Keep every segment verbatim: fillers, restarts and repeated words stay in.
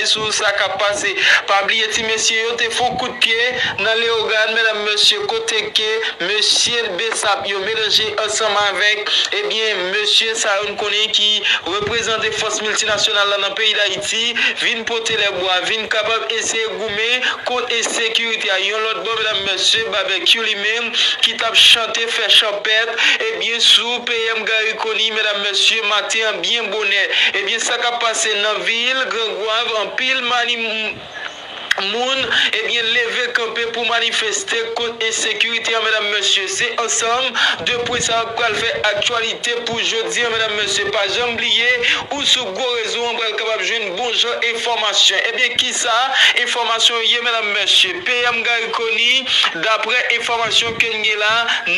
sou sa k ap pase. Pa bliye ti mesye yo te fè yon kout pye nan Leyogàn, medam, mesye, kote ke mesye Besap yo melanje ansanm avèk, ebyen, mesye sa yo n konnen ki reprezante fòs miltinasyonal la nan peyi Dayiti, vin pote lèbwa, vin kapab eseye goumen kont ensekirite a. Yon lòt bò, medam, mesye, Babekyou li menm, ki t ap chante, fè chanpèt, ebyen, sou P M Garry Conille, medam, mesye, maten an byen bonè. Ebyen, sa k ap pase nan vil Gran Gwav, anpil mani-, moun, ebyen, leve kanpe pou manifeste kont ensekirite a, medam, mesye. Se ansanm de pwen sa k pral fè aktyalite pou jodi a, medam, mesye. Pa janm bliye, ou sou gwo rezo an pral kapab jwenn bon jan enfòmasyon. Ebyen, kisa enfòmasyon yo ye, medam, mesye? P M Garry Conille, daprè enfòmasyon ke n gen la,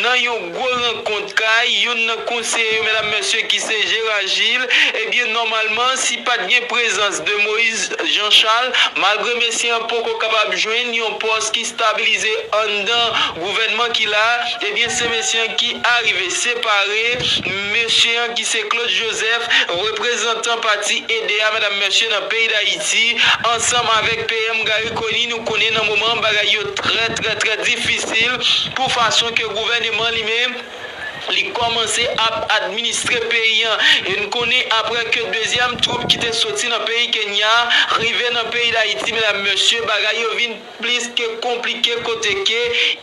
nan yon gwo rankont kay youn nan konseye yo, medam, mesye, ki se Gérard Gilles, ebyen, nòmalman, si pa t gen prezans de Moïse Jean Charles, malgre mesye an poko kapab jwenn yon pòs ki stabilize anndan gouvènman ki la, ebyen, se mesye an ki arive separe mesye an ki se Claude Joseph, reprezantan pati E D A, medam, mesye, nan peyi Dayiti, ansanm avèk P M Garry Conille. Nou konnen nan moman bagay yo trè, trè, trè difisil pou fason ke gouvèneman li menm li kòmanse ap administre peyi an. E n konnen apre ke dezyèm twoup ki te soti nan peyi Kenya rive nan peyi Dayiti, medam, mesye, bagay yo vin plis ke konplike kote ke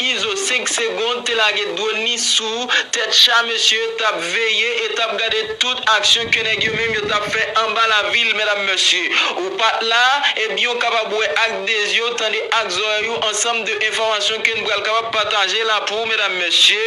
Izo senk segonn te lage dwòn li sou tèt cha mesye yo t ap veye e t ap gade tout aksyon ke nèg yo menm yo t ap fè anba lavil, medam, mesye. Ou pa t la, ebyen, w kapab wè ak de zye w, tande ak zòrèy ou, ansanm de enfòmasyon ke n pral kapab pataje la pou ou, medam, mesye.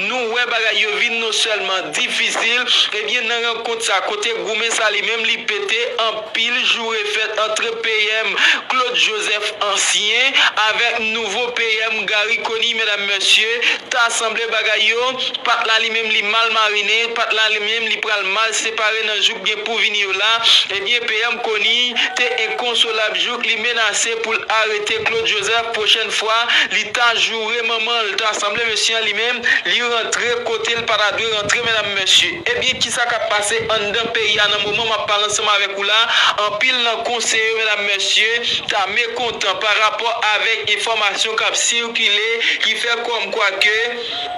Nou wè bagay yo vin non sèlman difisil, ebyen, nan rankont sa, kote goumen sa li menm li pete, anpil joure fèt antre P M Claude Joseph ansyen avèk nouvo P M Garry Conille, medam, mesye. Ta sanble bagay yo, pa t la li menm li mal marinen, pa t la li menm li pral mal separe nan jou k gen pou vini yo la. Ebyen, P M Conille te enkonsolab jouk li menase pou l arete Claude Joseph pwochèn fwa li ta joure manman l. Ta sanble mesye an li menm li rantre kote l pa ta dwe rantre, medam, mesye. Ebyen, kisa k ap pase anndan peyi a nan moman m ap pale ansanm avèk ou la? Anpil nan konseye yo, medam, mesye, ta mekontan pa rapò avèk enfòmasyon k ap sikile ki fè kòmkwa ke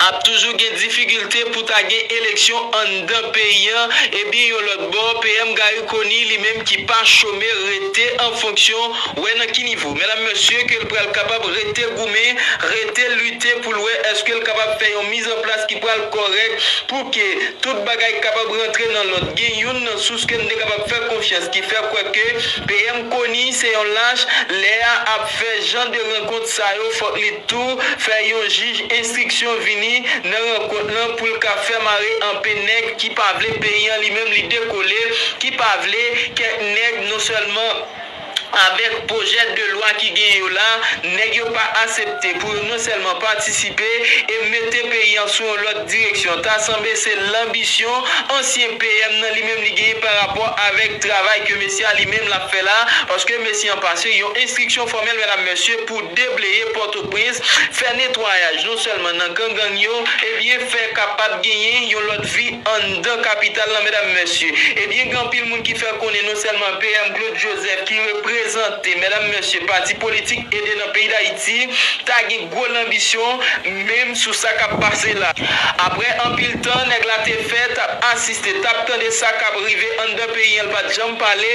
ap toujou gen difikilte pou ta gen eleksyon anndan peyi an. Ebyen, yon lòt bò, P M Garry Conille li menm ki pa chome rete an fonksyon, wè nan ki nivo, medam, mesye, ke l pral kapab rete goumen, rete lite pou l wè èske l kapab fè yon mizanplas ki pral kòrèk pou ke tout bagay kapab rantre nan lòd. Gen youn nan sous ke n te kapab fè konfyans ki fè kwè ke P M Conille se yon lach, lè a ap fè jan de rankont sa yo, fòk li tou fè yon jij enstriksyon vini nan rankont lan pou l ka fè mare anpe nèg ki pa vle peyi an li menm li dekole, ki pa vle kèk nèg non sèlman avèk pwojè de lwa ki gen yo la, nèg yo pa aksepte pou yo non sèlman patisipe e mete peyi an sou yon lòt direksyon. Ta sanble se lanbisyon ansyen P M nan li menm li genyen pa rapò avèk travay ke mesye a li menm l ap fè la, paske mesye an pase yon enstriksyon fòmèl, medam, mesye, pou debleye Pòtoprens, fè netwayaj non sèlman nan gang gang yo, ebyen, fè kapab genyen yon lòt vi anndan kapital lan, medam, mesye. Ebyen, gen anpil moun ki fè konnen non sèlman P M Claude Joseph ki reprezante, medam, mesye, pati politik E D nan peyi Dayiti, ta gen gwo lanbisyon, menm sou sa k ap pase la. Apre anpil tan, nèg la te fè, t ap asiste, t ap tande sa k ap rive anndan peyi an, l pa t janm pale,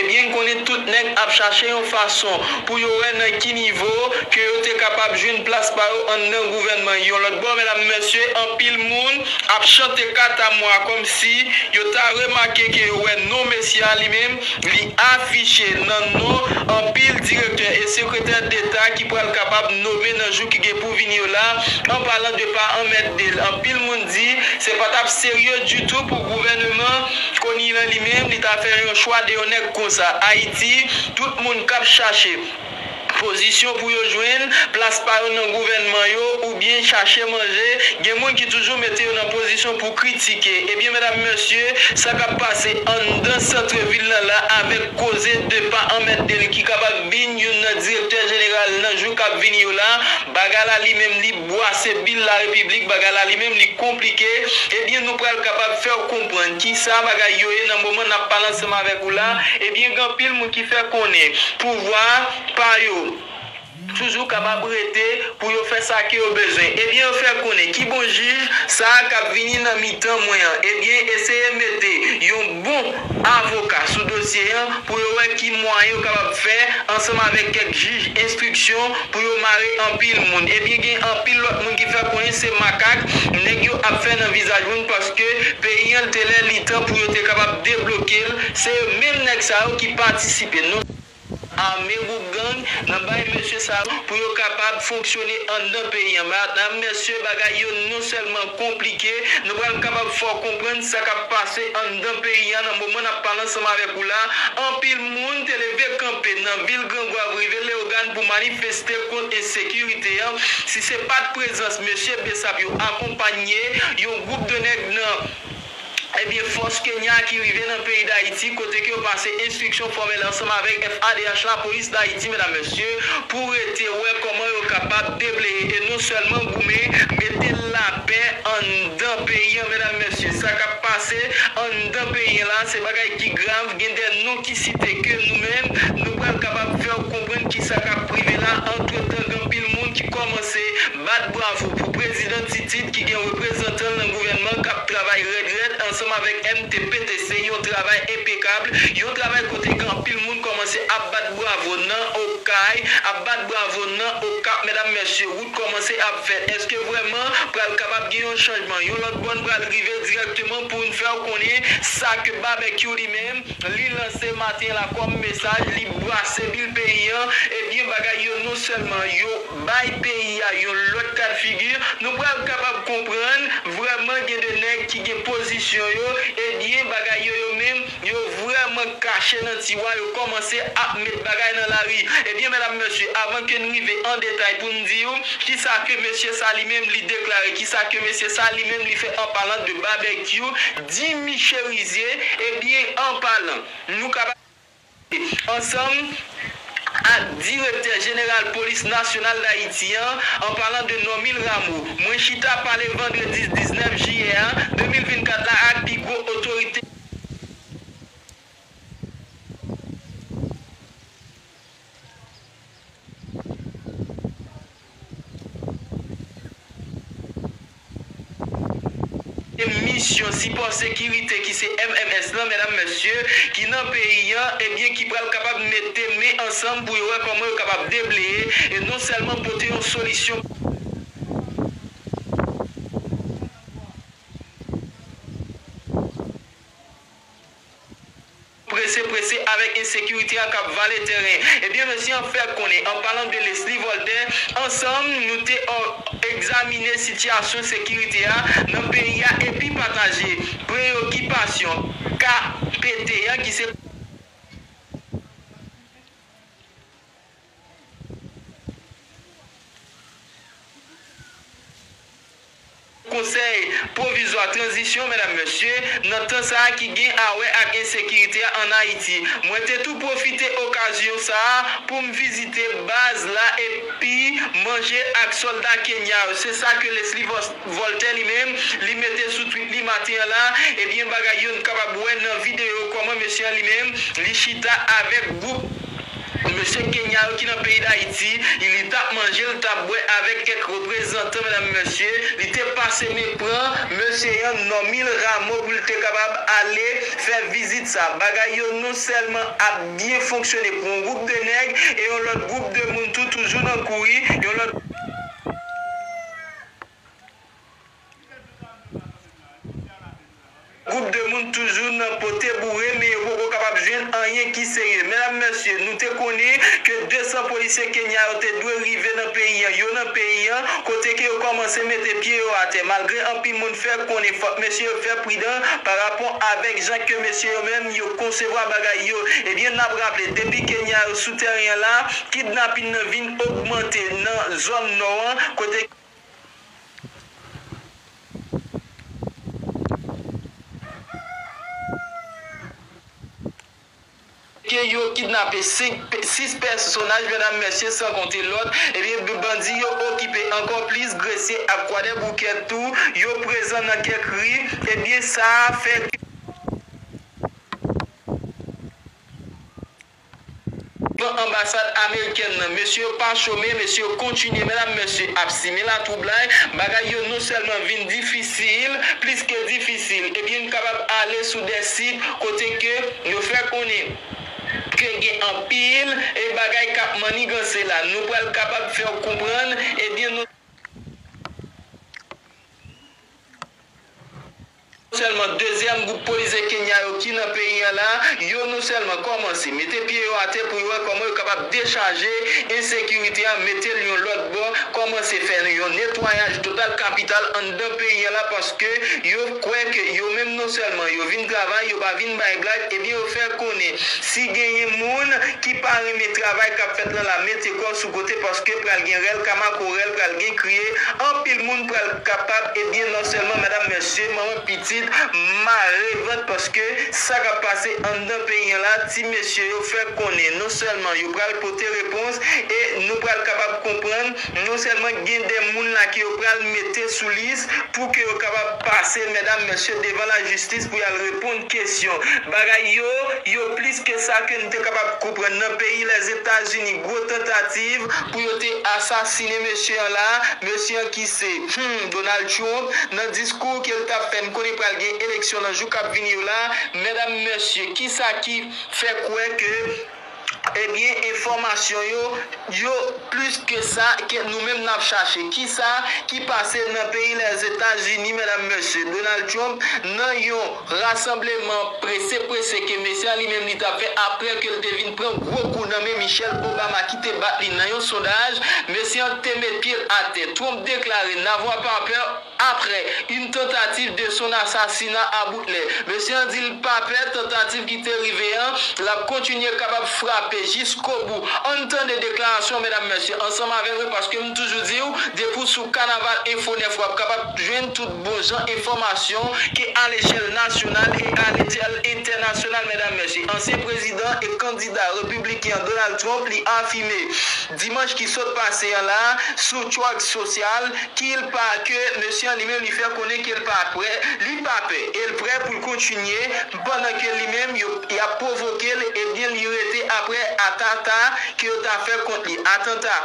ebyen, n konnen tout nèg ap chache yon fason pou yo wè nan ki nivo ke yo te kapab jwenn plas pa yo anndan gouvènman. Yon lòt bò, medam, mesye, anpil moun ap chante katamwa kòmsi yo ta remake ke yo wè non mesye a li menm, li afiche nan non anpil direktè e sekretè deta ki pral kapab nome nan jou ki gen pou vini yo la, an palan de pa Ahmed Dale. Anpil moun di se pa t ap serye ditou pou gouvèneman Conille lan li menm, li ta fè yon chwa de yon nèg konsa. Ayiti, tout moun k ap chache pozisyon pou yo jwenn plas pa yo nan gouvènman yo oubyen chache manje, gen moun ki toujou mete yo nan pozisyon pou kritike. Ebyen, medam, mesye, sa k ap pase anndan santrevil lan la avèk koze de pa Ahmed Dale ki kapab vin youn nan direktè jeneral Nan jou k ap vini yo la, bagay la li menm li bwase bil la repiblik, bagay la li menm li konplike. Ebyen, nou pral kapab fè w konprann kisa bagay yo ye nan moman n ap pale ansanm avèk ou la. Ebyen, gen anpil moun ki fè konnen pouvwa pa yo toujou kapab rete pou yo fè sa ke yo bezwen. Ebyen, yo fè konnen ki bon jij sa a k ap vini nan mitan mwen an, ebyen, eseye mete yon bon avoka sou dosye an pou yo wè ki mwayen yo kapab fè ansanm avèk kèk jij enstriksyon pou yo mare anpil moun. Ebyen, gen anpil lòt moun ki fè konnen se makak nèg yo ap fè nan vizaj moun, paske peyi an te lè li tan pou yo te kapab debloke l. Se menm nèg sa yo ki patisipe non ame gwoup gang nan bay mesye sa yo pou yo kapab fonksyone anndan peyi an. Medam, mesye, bagay yo non sèlman konplike, nou pral kapab fè w konprann sa k ap pase anndan peyi an nan moman n ap pale ansanm avèk ou la. Anpil moun te leve kanpe nan vil Gran Gwav, rive Leyogàn pou manifeste kont ensekirite an. Si se pa t prezans mesye Bessap yo akonpanye yon gwoup de nèg nan ebyen, fòs Kenya ki rive nan peyi Dayiti, kote ke yo pase enstriksyon fòmèl ansanm avèk F A D H, Lapolis Dayiti, medam, mesye, pou rete wè kòman yo kapab debleye e non sèlman goumen, mete lapè anndan peyi an, medam, mesye. Sa k ap pase anndan peyi an la, se bagay ki grav. Gen de non ki site ke nou menm, nou pral kapab fè w konprann kisa k ap rive la. Antretan, gen anpil moun ki kòmanse bat bravo pou prezidan Titid ki gen reprezantan l nan gouvènman k ap travay rèd rèd ansanm avèk M T P T C, yon travay enpekab, yon travay kote gen anpil moun kòmanse ap bat bravo nan Okay, ap bat bravo nan Okap, medam, mesye, wout kòmanse ap fèt. Èske vrèman pral kapab gen yon chanjman? Yon lòt bò n pral rive dirèkteman pou n fè w konnen sa ke Babekyou li menm li lanse maten la kòm mesaj, li bwase bil peyi an, ebyen, bagay yo non sèlman yo bay peyi a yon lòt kad figi, nou pral kapab konprann vrèman gen de nèg ki gen pozisyon yo, ebyen, bagay yo yo menm, yo vrèman kache nan tiwa, yo kòmanse ap met bagay nan lari. Ebyen, medam, mesye, avan ke n rive an detay pou n di w kisa ke mesye sa li menm li deklare, kisa ke mesye sa li menm li fè an palan de Babekyou, Jimmy Chérizier, ebyen, an palan, nou kapab ansanm ak Direktè Jeneral Polis Nasyonal Dayiti an, an palan de Normil Rameau. Mwen chita pale vandredi diznèf jiyè a de mil vennkat la ak pi gwo otorite. Misyon sipò sekirite ki se M M S lan, medam, mesye, ki nan peyi an, ebyen, ki pral kapab mete men ansanm pou yo wè kòman yo kapab debleye e non sèlman pote yon solisyon prese prese avèk ensekirite a k ap vale tèren. Ebyen, mesye an fè konnen, an palan de Leslie Voltaire, ansanm, nou te, ò, egzamine sitiyasyon sekirite a nan peyi a epi pataje preyokipasyon K P T an, ki se Konsèy Pwovizwa Tranzisyon, medam, mesye, nan tan sa a ki gen a wè ak ensekirite a ann Ayiti. Mwen te tou pwofite okazyon sa a pou m vizite baz la epi manje ak sòlda Kenya yo. Se sa ke Leslie Vos- Voltaire li menm, li mete sou tweet li maten an la. Ebyen, bagay yo n kapab wè nan videyo kòman mesye an li menm, li chita avèk gwoup mesye Kenya yo ki nan peyi Dayiti, li t ap manje, li t ap bwè avèk kèk reprezantan, medam, mesye. Li te pase men pran mesye an, Normil Rameau, pou l te kapab ale fè vizit sa. Bagay yo non sèlman ap byen fonksyone pou yon gwoup de nèg e yon lòt gwoup de moun tou toujou nan kouri, yon lòt gwoup de moun toujou nan pote boure, men yo poko kapab jwenn anyen ki serye. Medam, mesye, nou te konnen ke de san polisye Kenya yo te dwe rive nan peyi an. Yo nan peyi an, kote ke yo kòmanse mete pye yo atè. Malgre anpil moun fè konnen fòk mesye yo fè pridan pa rapò avèk jan ke mesye yo menm yo konsevwa bagay yo. Ebyen, n ap raple, depi Kenya yo sou tèren an la, kidnapin nan vin ogmante nan zòn nò an, kote ke yo kidnape senk pe-, sis pèsonaj, medam, mesye, san konte lòt. Ebyen, b-, bandi yo okipe ankò plis Gresye ak Kwadèboukè tou. Yo prezan nan kèk ri. Ebyen, sa a fè ke anbasad amerikèn nan, mesye yo pa chome, mesye yo kontinye, medam, mesye, ap simen latwoublay. Bagay yo non sèlman vin difisil, plis ke difisil. Ebyen, n kapab ale sou de sit kote ke yo fè konnen ke gen anpil, e, bagay k ap manniganse la. Nou pral kapab fè w konprann, ebyen, non sèlman dezyèm gwoup polise Kenya yo ki nan peyi an la, yo non sèlman kòmanse mete pye yo atè pou yo wè kòman yo kapab dechaje ensekirite an, mete l yon lòt bò, kòmanse fè yon netwayaj total kapital anndan peyi an la, paske yo kwè ke yo menm non sèlman yo vin travay, yo pa vin bay blag, ebyen yo fè konnen si genyen moun ki pa renmen travay k ap fèt lan la, mete kò w sou kote, paske pral gen rèl kamakorèl, pral gen kriye, anpil moun pral kapab, ebyen, non sèlman, medam, mesye, manman pitit, mare vant, paske sa k ap pase anndan peyi an la, ti mesye yo fè konnen, non sèlman yo pral pote repons, e nou pral kapab konprann, non sèlman gen de moun la ke yo pral mete sou lis, pou ke yo kapab pase, medam, mesye, devan lajistis pou y al reponn kesyon. Bagay yo, yo plis ke sa ke n te kapab konprann nan peyi Lèzetazini. Gwo tantativ pou yo te asasinen mesye an la, mesye an ki se, hmm, Donald Trump, nan diskou ke l t ap fè, n konnen pral gen eleksyon nan jou k ap vini yo la. Medam, mesye, kisa ki fè kwè ke Ebyen, enfòmasyon yo, yo plis ke sa, ke nou menm n ap chache. Kisa ki pase nan peyi Lèzetazini, medam, mesye? Donald Trump, nan yon rasanbleman prese, prese ke mesye an li menm li t ap fè apre ke l te vin pran gwo kou nan men Michelle Obama ki te bat li nan yon sondaj, mesye an te met pye l atè. Trump deklare, N'avoir pas peur, après une tentative de son assassinat à bout lè. Mesye an di l pa pè tantativ ki te rive an, l ap kontinye kapab frape jiskobou. Ann tande deklarasyon, medam, mesye, ansanm avè mwen, paske m toujou di w, depi w sou Kanaval Enfo nèf, w ap kapab jwenn tout bon jan enfòmasyon ke a lechèl nasyonal e a lechèl entènasyonal, medam, mesye. Ansyen prezidan e kandida repibliken an Donald Trump, li afime dimanch ki sot pase an la, sou Truth Social, ki l pa, ke mesye an li menm li fè konnen ke l pa pè, li pa pè, e l prè pou l kontinye, pandan ke li menm yo, y ap pwovoke l, ebyen li rete apre atanta ke yo ta fè kont li. Atanta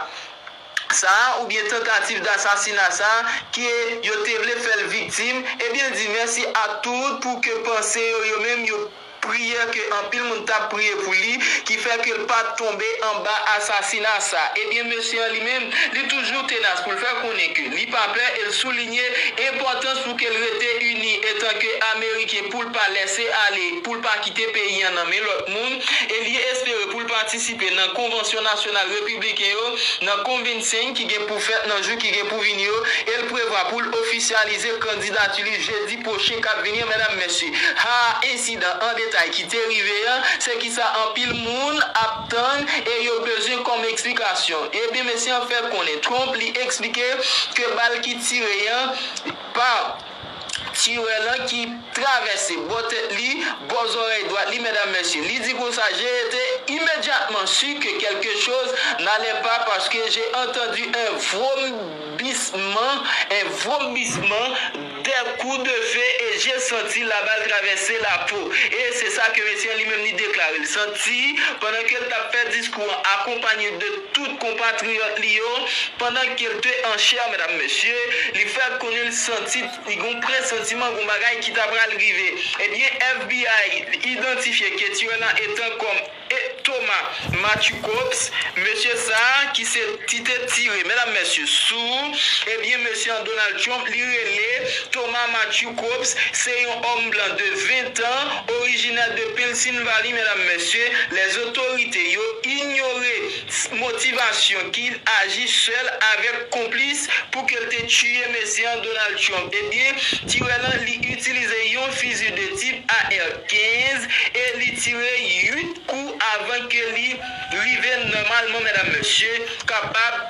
sa a, oubyen tantativ dasasina sa a, ke yo te vle fè l viktim, ebyen l di mèsi a tout pou ke panse yo, yo menm yo priyè ke anpil moun t ap priye pou li, ki fè ke l pa t tonbe anba asasina sa. Ebyen, mesye an li menm, li toujou tenas pou l fè konnen ke li pa pè e l soulinye enpòtans pou ke l rete ini etan ke Ameriken, pou l pa lèse ale, pou l pa kite peyi an nan men lòt moun, e li espere pou l patisipe nan konvansyon nasyonal repibliken yo, nan konvensyon ki gen pou fèt nan jou ki gen pou vini yo, e l prevwa pou l ofisyalize kandidati li jedi pwochen k ap vini an, medam, mesye. Ha, ensidan an detay ki te rive an, se kisa anpil moun ap tann e yo bezwen kòm eksplikasyon. Ebyen, mesye an fè konnen Trump li eksplike ke bal ki tire an pa tirè lan ki travèse bò tèt li, bò zòrèy dwat li, medam, mesye. Li di konsa, J'ai été immédiatement sûr que quelque chose n'allait pas parce que j'ai entendu un vrombissement, un vrombissement, des coups de feu et j'ai senti la balle traverser la peau. E se sa ke mesye an li menm li deklare. L santi, pandan ke l t ap fè diskou an, akonpanye de tout konpatriyòt li yo, pandan ke l te an chè, medam, mesye, li fè konnen l santi li gen yon presantiman gen yon bagay ki ta pral rive. Ebyen, F B I idantifye ke tirè lan etan kòm e Thomas Matthew Cobbs, mesye sa a ki se ti te tire, medam, mesye, sou, ebyen, mesye an Donald Trump, li rele Thomas Matthew Cobbs, se yon òm blan de ven tan, orijinè de Pennsylvanie, medam, mesye. Lèzotorite yo inyore motivasyon ki aji sèl avèk konplis pou ke l te tiye mesye an Donald Trump. Ebyen, tirè lan, li itilize yon fizi de tip A R kenz e li tire uit kou avan ke li rive nòmalman, medam, mesye, kapab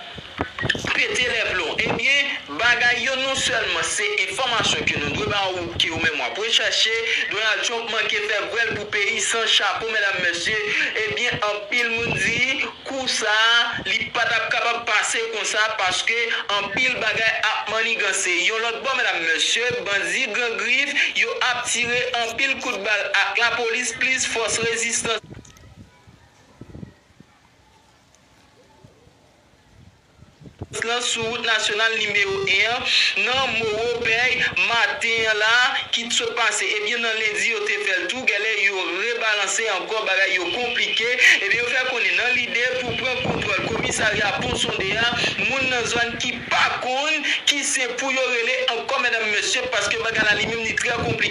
pete lèplon. Ebyen, bagay yo Non sèlman se enfòmasyon ke nou dwe ba ou, ke ou menm w ap rechache, Donald Trump manke fè vwèl pou peyi san chapo, medam, mesye. Ebyen, anpil moun di, kou sa a, li pa t ap kapab pase konsa, paske anpil bagay ap maniganse. Yon lòt bò, medam, mesye, bandi Gran Grif, yo ap tire anpil kout bal ak lapolis, plis fòs rezistans lan sou wout nasyonal nimewo en an, nan Mowopèy, maten an la, ki t sot pase. Ebyen, nan lendi, yo te fè l tou, genlè yo rebalanse ankò, bagay yo konplike. Ebyen, yo fè konnen nan lide pou pran kontwòl komisarya Pon Sonde a, moun nan zòn ki pa konn ki se pou yo rele ankò, medam, mesye, paske bagay la li menm li trè konplike.